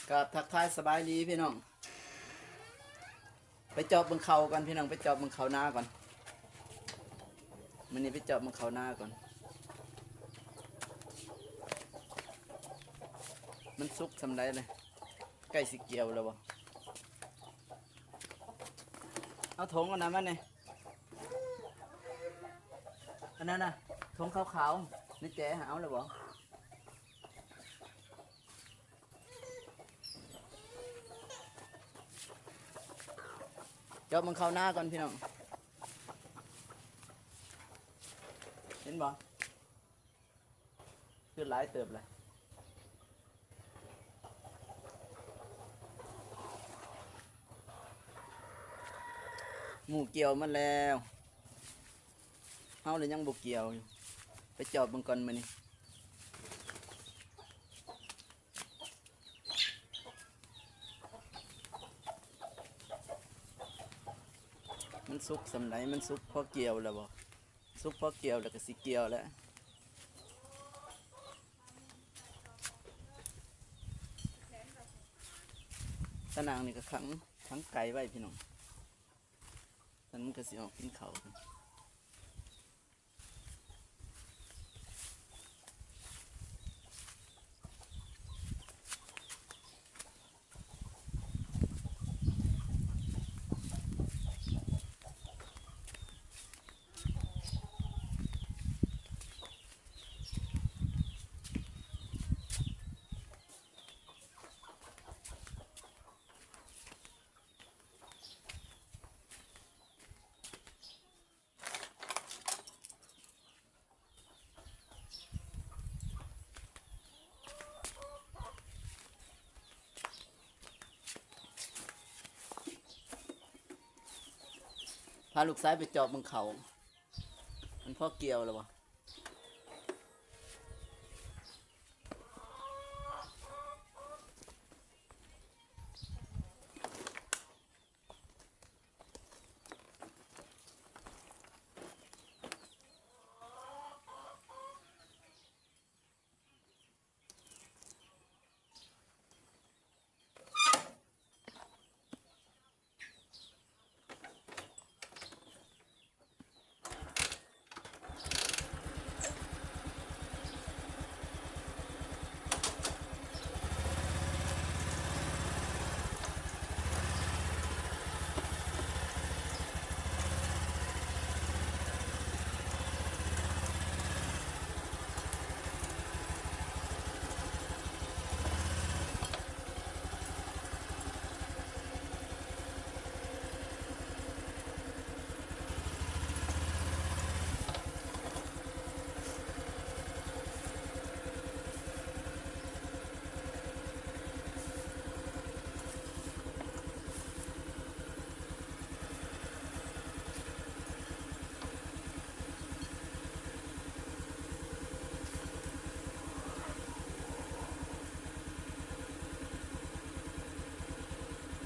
ກາບທັກທາຍສະບາຍດີພີ່ນ້ອງ ໄປຈອບເບິ່ງເຂົ້າກ່ອນພີ່ນ້ອງ ໄປຈອບເບິ່ງເຂົ້ານາກ່ອນ ມື້ນີ້ໄປຈອບເບິ່ງເຂົ້ານາກ່ອນ ມັນສຸກສ່ຳໃດແລ້ວ ໃກ້ຊິກ່ຽວແລ້ວບໍ່? ເອົາຖົງອັນນັ້ນມາແດ່ ອັນນັ້ນນະ ຖົງຂາວໆ ໃນແຈເອົາແລ້ວບໍ່? ຈອບມັນເຂົ້ານາກ່ອນພີ່ນ້ອງ ເຫັນບໍ່? ຄືຫຼາຍເຕີບແຫຼະ ໝູ່ກ່ຽວໝົດແລ້ວ ເຮົາລະຍັງບໍ່ກ່ຽວຢູ່ ໄປຈອບເບິ່ງກ່ອນມື້ນີ້. ມັນສຸກສ່ຳໃດ? ມັນສຸກພໍກ່ຽວແລ້ວບໍ່? ສຸກພໍກ່ຽວແລ້ວກໍຊິກ່ຽວແລ້ວ. ຕາໜ່າງນີ້ກໍຂັງ ຂັງໄກ່ໄວ້ພີ່ນ້ອງ ມັນກໍຊິອອກກິນເຂົ້າ. ພາລູກຊາຍໄປຈອບເບິ່ງເຂົ້າ ມັນພໍກ່ຽວແລ້ວບໍ່?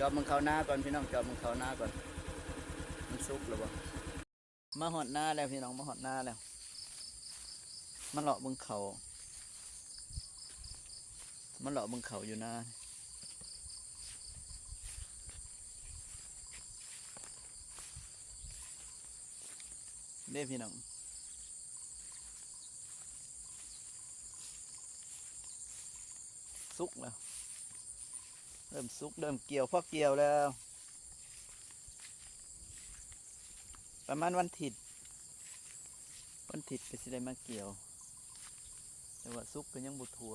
ຈອບເບິ່ງເຂົ້ານາກ່ອນ ພີ່ນ້ອງ ຈອບເບິ່ງເຂົ້ານາກ່ອນ ມັນສຸກແລ້ວບໍ່? ມາຮອດນາແລ້ວພີ່ນ້ອງ ມາຮອດນາແລ້ວ ມາເລາະເບິ່ງເຂົ້າ ມາເລາະເບິ່ງເຂົ້າຢູ່ນາ ເດ້ພີ່ນ້ອງ ສຸກແລ້ວ ເລີ່ມສຸກ ເລີ່ມກ່ຽວ ພໍກ່ຽວແລ້ວ ປະມານວັນທິດ ວັນທິດກໍຊິໄດ້ມາກ່ຽວ ແຕ່ວ່າສຸກກໍຍັງບໍ່ທົ່ວ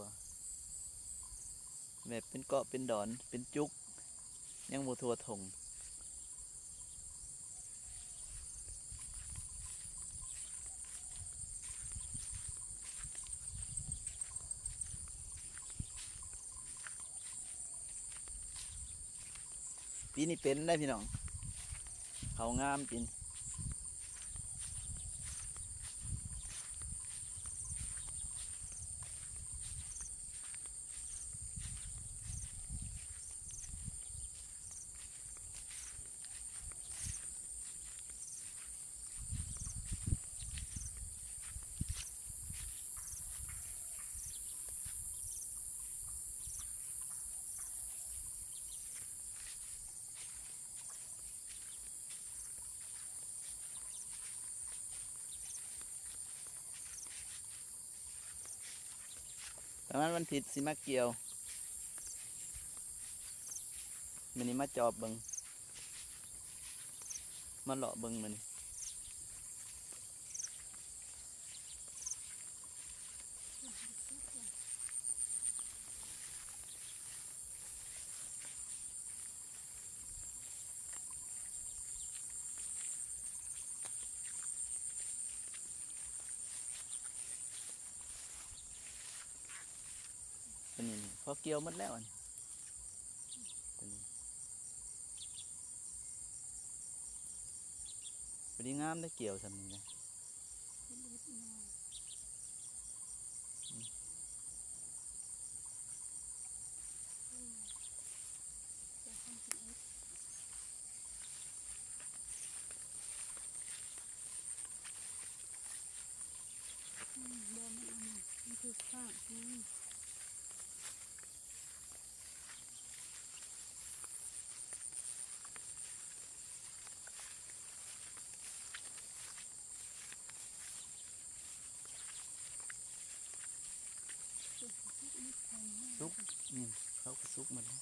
ແບບເປັນເກາະເປັນດອນ ເປັນຈຸກ ຍັງບໍ່ທົ່ວທົ່ງ. ປີນີ້ເປັນໄດ໋ພີ່ນ້ອງ ເຂົ້າງາມປີນີ້. ເ ປະມານວັນທິດຊິມາກ່ຽວ. ມື້ນີ້ມາຈອບເບິ່ງ ມາເລາະເບິ່ງມື້ນີ້. ຕົວນີ້ນີ້ ພໍກ່ຽວໝົດແລ້ວ ອັນຕົວນີ້ ພໍດີງາມໄດ້ ກ່ຽວສ່ຳນີ້ນະ. ອືມ ບໍ່ ມັນ ອັນນັ້ນ ມັນຄືຟາດ ອືມ. ສຸກ ອືມ ເຂົາກໍສຸກໝົດແລ້ວ.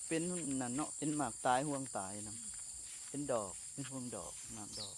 ເປັນນັ້ນເນາະ ເປັນໝາກຕາຍ ຮວງຕາຍນຳ ເປັນດອກ ເປັນຮວງດອກ ໝາກດອກ.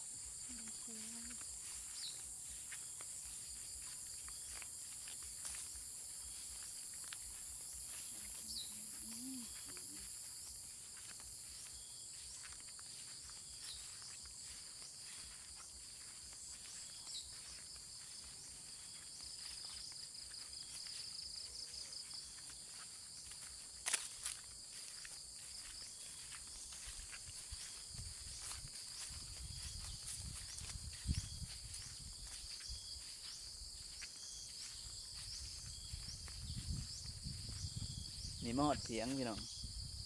ນີ້ມາຮອດຖຽງພີ່ນ້ອງ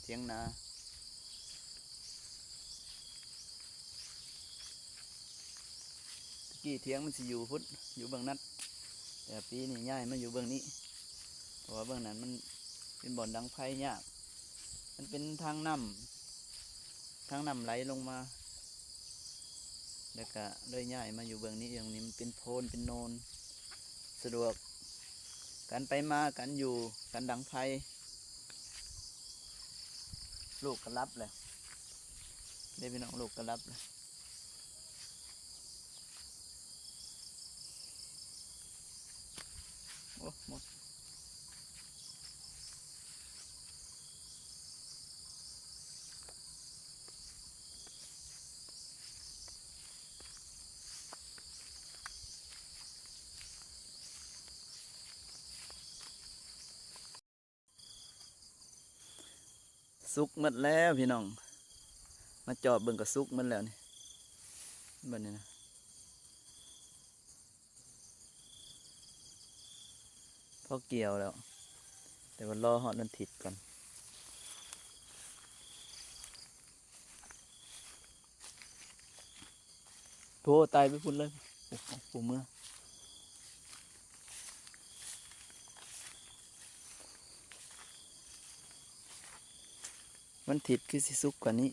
ຖຽງນາ. ແຕ່ກີ້ຖຽງມັນຊິຢູ່ພຸ້ນ ຢູ່ເບື້ອງນັ້ນ ແຕ່ປີນີ້ຍ້າຍມາຢູ່ເບື້ອງນີ້ ເພາະວ່າເບື້ອງນັ້ນມັນເປັນບ່ອນດັງໄຟຍາກ ມັນເປັນທາງນ້ຳ ທາງນ້ຳໄຫຼລົງມາ ແລ້ວກະເລີຍຍ້າຍມາຢູ່ເບື້ອງນີ້. ເບື້ອງນີ້ມັນເປັນໂພນເປັນໂນນ ສະດວກການໄປມາ ການຢູ່ ການດັງໄຟ. ລູກກໍຫຼັບແລ້ວເດ້ພີ່ນ້ອງ ລູກກໍຫຼັບແລ້ວ. ໂອ້ ໝົດ. ສຸກໝົດແລ້ວພີ່ນ້ອງ ມາຈອບເບິ່ງກໍສຸກໝົດແລ້ວນີ້ ບັດນີ້ນະ ພໍກ່ຽວແລ້ວ ແຕ່ວ່າລໍຮອດວັນທິດກ່ອນ. ໂອ້ ໄຕ່ໄປພຸ້ນເລີຍ ໂອ້ ເມືອ ວັນທິດຄືຊິສຸກກວ່ານີ້.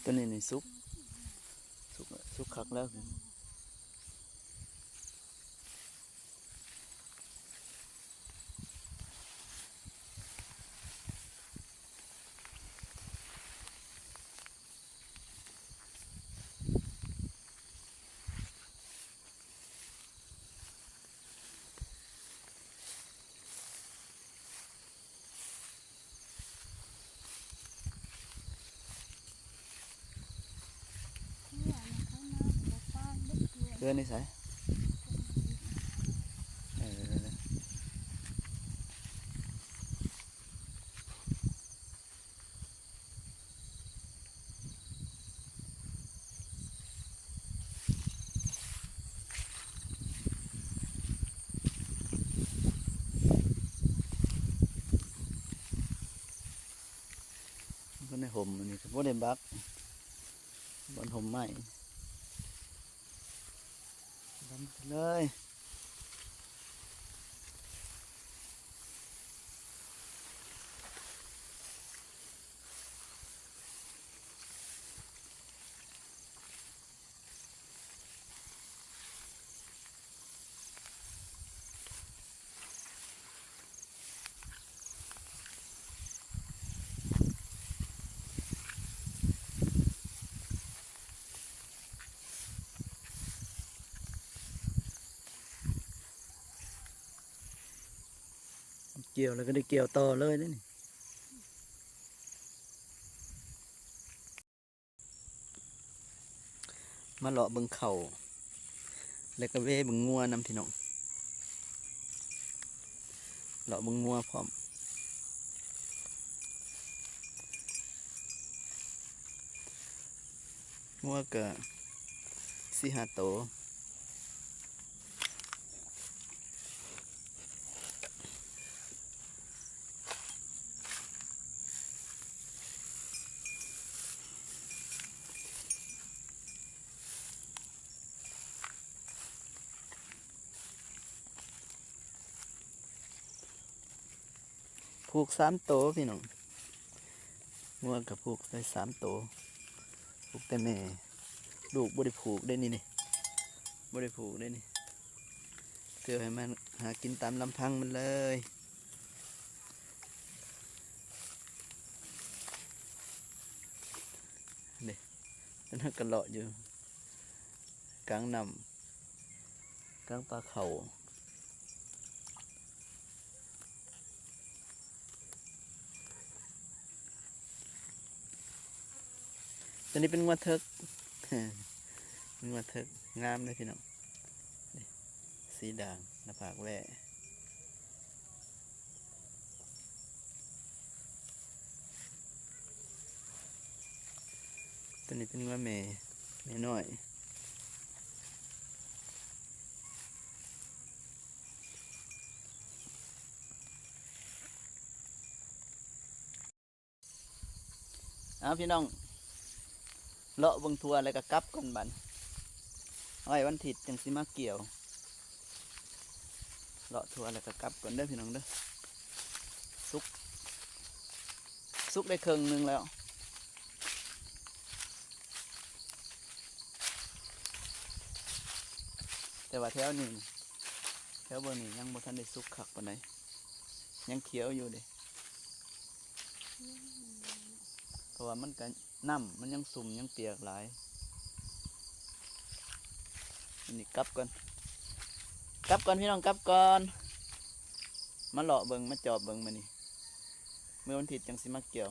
ຕົວນີ້ນີ້ສຸກ ສຸກ ສຸກຄັກແລ້ວ. ໂ ເດີນນີ້ໃສ? ເອີ ບໍ່ໄດ້ຫົ່ມ ອັນນີ້ກໍບໍ່ໄດ້ບັກ ບ່ອນຫົ່ມໄມ້ ດຳເລີຍ. ກ່ຽວແລ້ວກໍໄດ້ກ່ຽວຕໍ່ເລີຍເດ້ນີ້. ມາເລາະເບິ່ງເຂົ້າ ແລ້ວກໍແວ່ເບິ່ງງົວນຳ ພີ່ນ້ອງ, ເລາະເບິ່ງງົວພ້ອມ. ງົວກໍສີ່ຫ້າໂຕ. ຜູກສາມໂຕພີ່ນ້ອງ, ງົວກໍຜູກໄດ້ສາມໂຕ, ຜູກແຕ່ແມ່, ລູກບໍ່ໄດ້ຜູກເດ້ນີ້ ນີ້ ບໍ່ໄດ້ຜູກເດ້ນີ້, ເພື່ອໃຫ້ມັນຫາກິນຕາມລຳພັງມັນເລີຍ. ນີ້ ມັນກໍເລາະຢູ່ກາງນ້ຳ ກາງປ່າເຂົ້າ. ຕົວນີ້ເປັນງົວເຖິກ, ເປັນງົວເຖິກ ງາມເດ້ພີ່ນ້ອງ, ນີ້ ສີດ່າງ ໜ້າຜາກແຫວ້. ຕົວນີ້ເປັນງົວແມ່, ແມ່ນ້ອຍ. ເອົາ ພີ່ນ້ອງ ເລາະເບິ່ງທົ່ວແລ້ວກໍກັບກ່ອນບັດ, ເອົາໄວ້ວັນທິດຈັ່ງຊິມາກ່ຽວ. ເລາະທົ່ວແລ້ວກໍກັບກ່ອນເດີພີ່ນ້ອງເດີ. ສຸກ ສຸກໄດ້ເຄິ່ງໜຶ່ງແລ້ວ, ແຕ່ວ່າແຖວນີ້ ແຖວເບິ່ງນີ້ຍັງບໍ່ທັນໄດ້ສຸກຄັກປານໃດ, ຍັງຂຽວຢູ່ເດ້. ເພາະວ່າມັນກະ ນ້ຳມັນຍັງຊຸ່ມ ຍັງປຽກຫຼາຍ. ອັນນີ້ກັບກ່ອນ ກັບກ່ອນ ພີ່ນ້ອງ ກັບກ່ອນ. ມາເລາະເບິ່ງ ມາຈອບເບິ່ງມື້ນີ້, ມື້ວັນທິດຈັ່ງຊິມາກ່ຽວ.